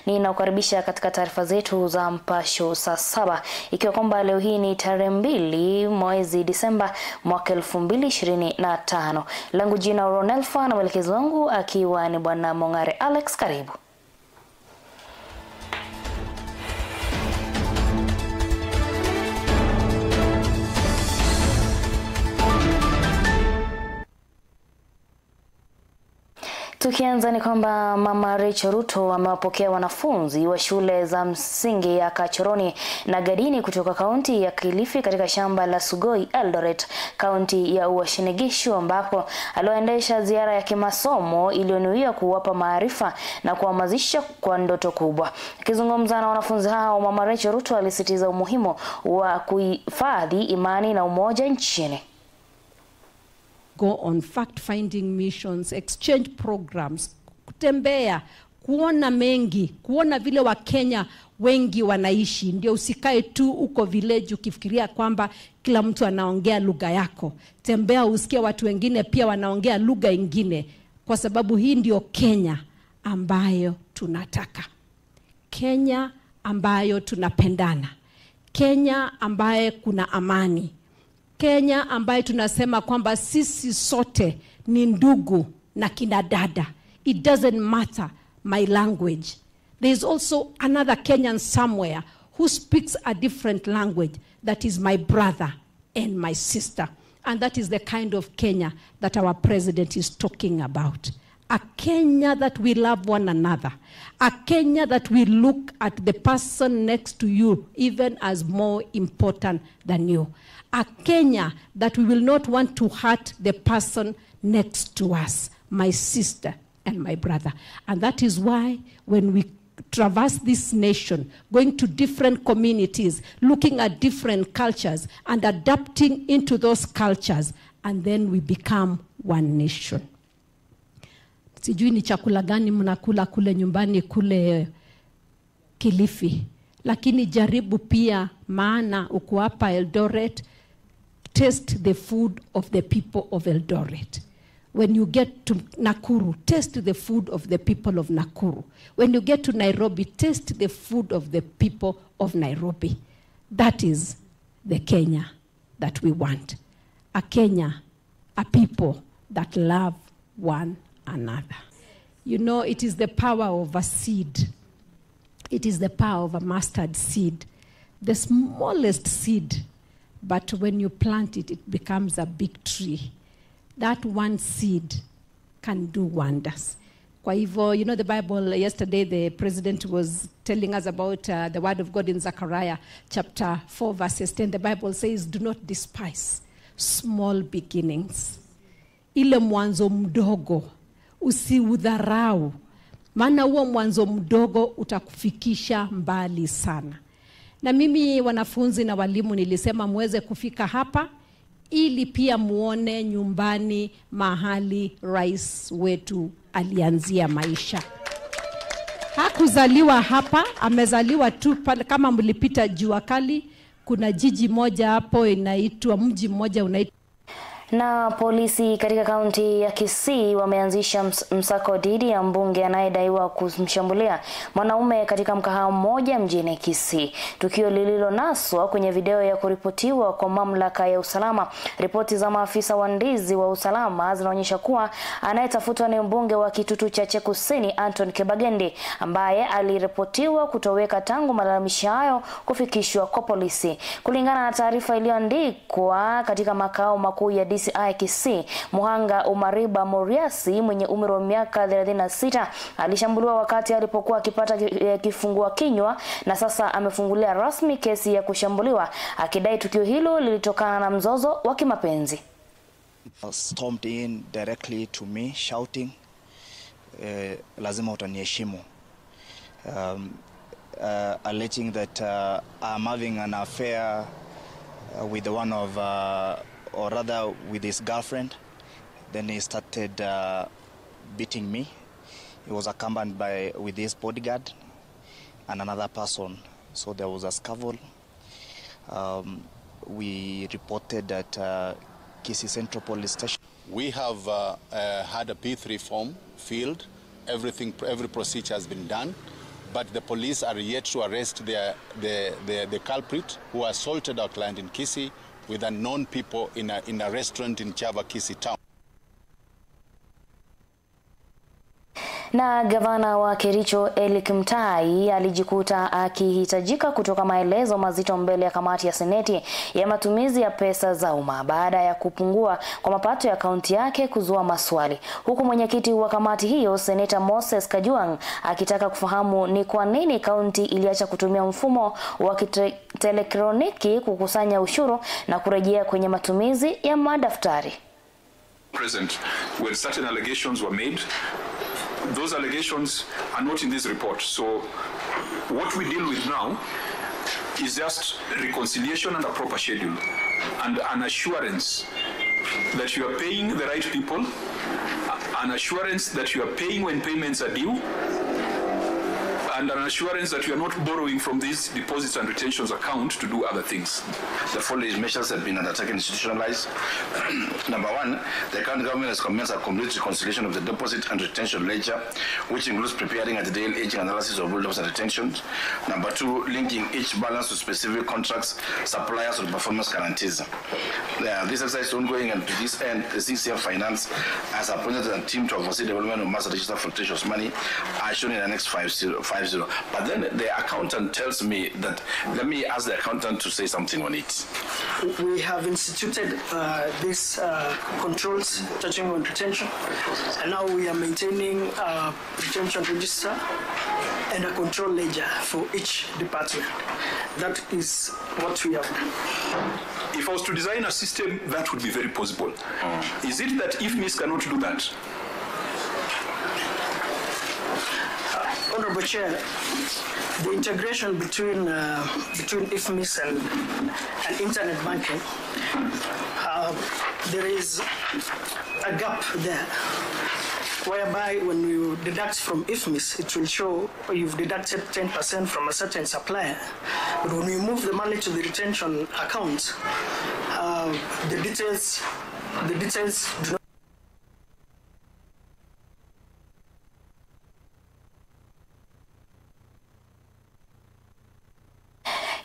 Ninakukaribisha katika taarifa zetu za Mpasho saa saba, ikiwa kwamba leo hii ni tarehe 2 mwezi Disemba mwaka 2025. Langu jina Ronelfa na mwelekezi wangu akiwa ni Bwana Mong'are Alex. Karibu. Tukianza ni kwamba Mama Rachel Ruto amewapokea wanafunzi wa shule za msingi ya Kachoroni na Gadini kutoka kaunti ya Kilifi katika shamba la Sugoi Eldoret, kaunti ya Uasin Gishu, ambapo aliwaendesha ziara ya kimasomo iliyonuia kuwapa maarifa na kuhamasisha kwa ndoto kubwa. Akizungumza na wanafunzi hao, Mama Rachel Ruto alisisitiza umuhimu wa kuhifadhi imani na umoja nchini. Go on fact-finding missions, exchange programs, kutembea, kuona mengi, kuona vile Wakenya wengi wanaishi. Ndio usikae tu uko village ukifikiria kwamba kila mtu anaongea lugha yako. Tembea usikie watu wengine pia wanaongea lugha ingine, kwa sababu hii ndio Kenya ambayo tunataka. Kenya ambayo tunapendana. Kenya ambaye kuna amani. Kenya ambaye tunasema kwamba sisi sote ni ndugu na kina dada. It doesn't matter my language. There is also another Kenyan somewhere who speaks a different language that is my brother and my sister. And that is the kind of Kenya that our president is talking about. A Kenya that we love one another. A Kenya that we look at the person next to you even as more important than you. A Kenya that we will not want to hurt the person next to us, my sister and my brother. And that is why when we traverse this nation, going to different communities, looking at different cultures and adapting into those cultures, and then we become one nation. Sijui ni chakula gani mnakula kule nyumbani kule Kilifi, lakini jaribu pia, maana uko hapa Eldoret, taste the food of the people of Eldoret. When you get to Nakuru, taste the food of the people of Nakuru. When you get to Nairobi, taste the food of the people of Nairobi. That is the Kenya that we want. A Kenya, a people that love one another. It is the power of a seed. It is the power of a mustard seed. The smallest seed, but when you plant it, it becomes a big tree. That one seed can do wonders. Kwa hivyo, the Bible, yesterday the president was telling us about the word of God in Zechariah chapter 4, verses 10. The Bible says, do not despise small beginnings. Ile mwanzo mdogo, usiudharau. Maana huo mwanzo mdogo utakufikisha mbali sana. Na mimi wanafunzi na walimu nilisema muweze kufika hapa ili pia muone nyumbani mahali rais wetu alianzia maisha. Hakuzaliwa hapa, amezaliwa tu pale. Kama mlipita jua kali, kuna jiji moja hapo inaitwa, mji mmoja unaitwa. Na polisi katika kaunti ya Kisii wameanzisha msako dhidi ya mbunge anayedaiwa kumshambulia mwanaume katika mkahawa mmoja mjini Kisii. Tukio lililonaswa kwenye video ya kuripotiwa kwa mamlaka ya usalama. Ripoti za maafisa waandamizi wa usalama zinaonyesha kuwa anayetafutwa ni mbunge wa Kitutu Chache Kusini Anton Kibagendi, ambaye aliripotiwa kutoweka tangu malalamishi hayo kufikishwa kwa polisi. Kulingana na taarifa iliyoandikwa katika makao makuu ya DCI Kisii, muhanga Omariba Moriasi mwenye umri wa miaka 36 alishambuliwa wakati alipokuwa akipata kifungua kinywa na sasa amefungulia rasmi kesi ya kushambuliwa akidai tukio hilo lilitokana na mzozo wa kimapenzi. Stormed in directly to me shouting, lazima utaniheshimu. Alleging that I'm having an affair with one of or rather with his girlfriend. Then he started beating me. He was accompanied with his bodyguard and another person. So there was a scuffle. We reported at Kisii Central Police Station. We have had a P3 form filled. Every procedure has been done. But the police are yet to arrest the culprit who assaulted our client in Kisii with unknown people in a restaurant in Chava, Kisii town. Na gavana wa Kericho Eli Kimtai alijikuta akihitajika kutoka maelezo mazito mbele ya kamati ya seneti ya matumizi ya pesa za umma baada ya kupungua kwa mapato ya kaunti yake kuzua maswali, huku mwenyekiti wa kamati hiyo Seneta Moses Kajwang' akitaka kufahamu ni kwa nini kaunti iliacha kutumia mfumo wa kielektroniki kukusanya ushuru na kurejea kwenye matumizi ya madaftari. Present when certain allegations were made. Those allegations are not in this report. So what we deal with now is just reconciliation and a proper schedule and an assurance that you are paying the right people, an assurance that you are paying when payments are due, and an assurance that you are not borrowing from these deposits and retentions account to do other things. The following measures have been undertaken institutionalized. Number one, the county government has commenced a complete reconciliation of the deposit and retention ledger, which includes preparing a detailed aging analysis of all deposits and retentions. Number two, linking each balance to specific contracts, suppliers, or performance guarantees. This exercise is ongoing, and to this end, the CCM Finance has appointed a team to oversee development of master register for treasury money, as shown in Annex 50. But then the accountant tells me that, let me ask the accountant to say something on it. We have instituted these controls touching on retention, and now we are maintaining a retention register and a control ledger for each department. That is what we have done. If I was to design a system, that would be very possible. Is it that IFMIS cannot do that? Honorable Chair, the integration between IFMIS and internet banking, there is a gap there, whereby when you deduct from IFMIS, it will show you've deducted 10% from a certain supplier. But when you move the money to the retention account, the details do not.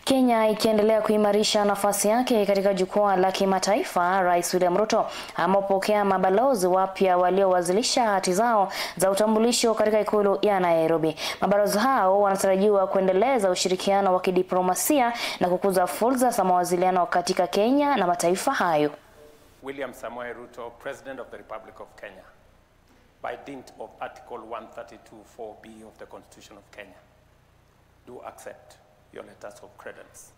Kenya ikiendelea kuimarisha nafasi yake katika jukwaa la kimataifa, Rais William Ruto amepokea mabalozi wapya waliowasilisha hati zao za utambulisho katika ikulu ya Nairobi. Mabalozi hao wanatarajiwa kuendeleza ushirikiano wa kidiplomasia na kukuza fursa za mawasiliano katika Kenya na mataifa hayo. William Samoei Ruto, President of the Republic of Kenya, by dint of Article 132.4b of the Constitution of Kenya, do accept your letters of credence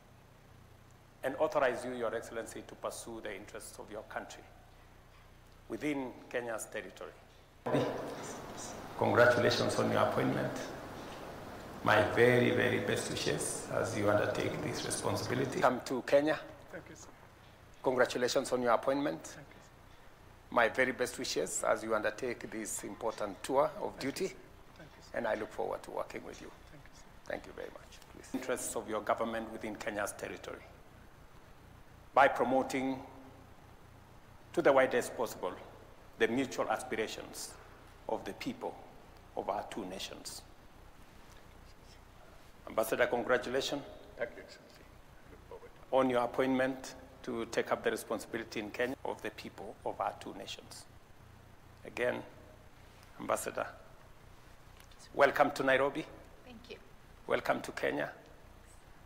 and authorize you, Your Excellency, to pursue the interests of your country within Kenya's territory. Congratulations on your appointment. My very, very best wishes as you undertake this responsibility. Come to Kenya. Thank you, sir. Congratulations on your appointment. Thank you, sir. My very best wishes as you undertake this important tour of duty. Thank you, sir. And I look forward to working with you. Thank you, sir. Thank you very much. Please. Interests of your government within Kenya's territory by promoting to the widest possible the mutual aspirations of the people of our two nations. Ambassador, congratulations. Thank you, Excellency. Look forward on your appointment to take up the responsibility in Kenya of the people of our two nations. Again, Ambassador, welcome to Nairobi. Thank you. Welcome to Kenya.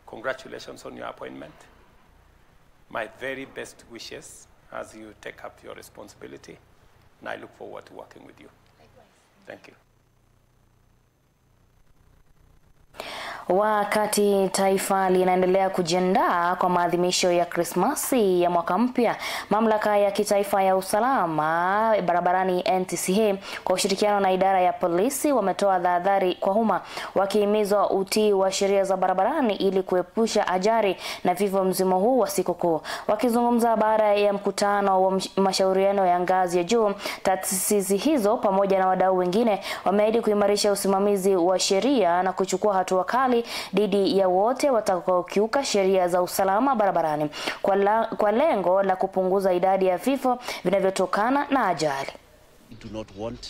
Congratulations on your appointment. My very best wishes as you take up your responsibility, and I look forward to working with you. Likewise. Thank you. Wakati taifa linaendelea kujiandaa kwa maadhimisho ya Krismasi ya mwaka mpya, mamlaka ya kitaifa ya usalama barabarani NTSA kwa ushirikiano na idara ya polisi wametoa tahadhari kwa umma, wakihimizwa utii wa sheria za barabarani ili kuepusha ajali na vifo msimu huu wa sikukuu. Wakizungumza baada ya mkutano wa mashauriano ya ngazi ya juu, taasisi hizo pamoja na wadau wengine wameahidi kuimarisha usimamizi wa sheria na kuchukua hatua kali dhidi ya wote watakaokiuka sheria za usalama barabarani kwa lengo la kupunguza idadi ya vifo vinavyotokana na ajali. We do not want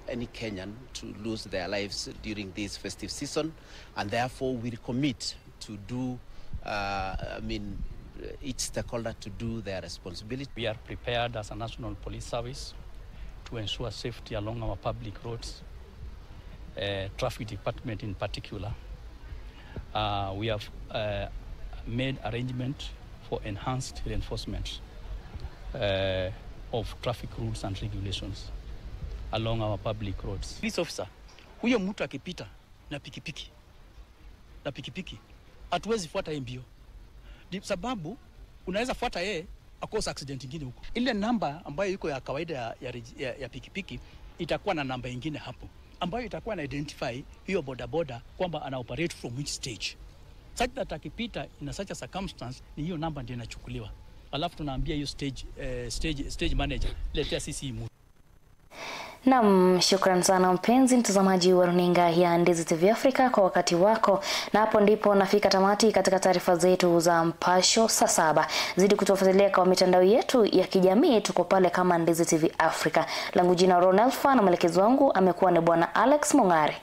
any Kenyan to lose their lives during this festive season, and therefore we commit to do, I mean, each stakeholder to do their responsibility. We are prepared as a National Police Service to ensure safety along our public roads, traffic department in particular. We have made arrangement for enhanced reinforcement of traffic rules and regulations along our public roads. Police officer, huyo mtu akipita na pikipiki na pikipiki, hatuwezi fuata yeye mbio, sababu unaweza fuata yeye akosa accident ingine huko. Ile namba ambayo iko ya kawaida ya, ya, ya, ya pikipiki itakuwa na namba ingine hapo ambayo itakuwa na identify hiyo bodaboda kwamba ana operate from which stage, such that akipita in a such a circumstance, ni hiyo namba ndio inachukuliwa, alafu tunaambia hiyo stage, stage, stage manager, letea sisi hii. Naam, shukran sana mpenzi mtazamaji wa runinga ya Ndizi TV Africa kwa wakati wako, na hapo ndipo nafika tamati katika taarifa zetu za Mpasho saa saba. Zidi kutufuatilia kwa mitandao yetu ya kijamii, tuko pale kama Ndizi TV Africa. Langu jina Ronelfa na mwelekezi wangu amekuwa ni Bwana Alex Mong'are.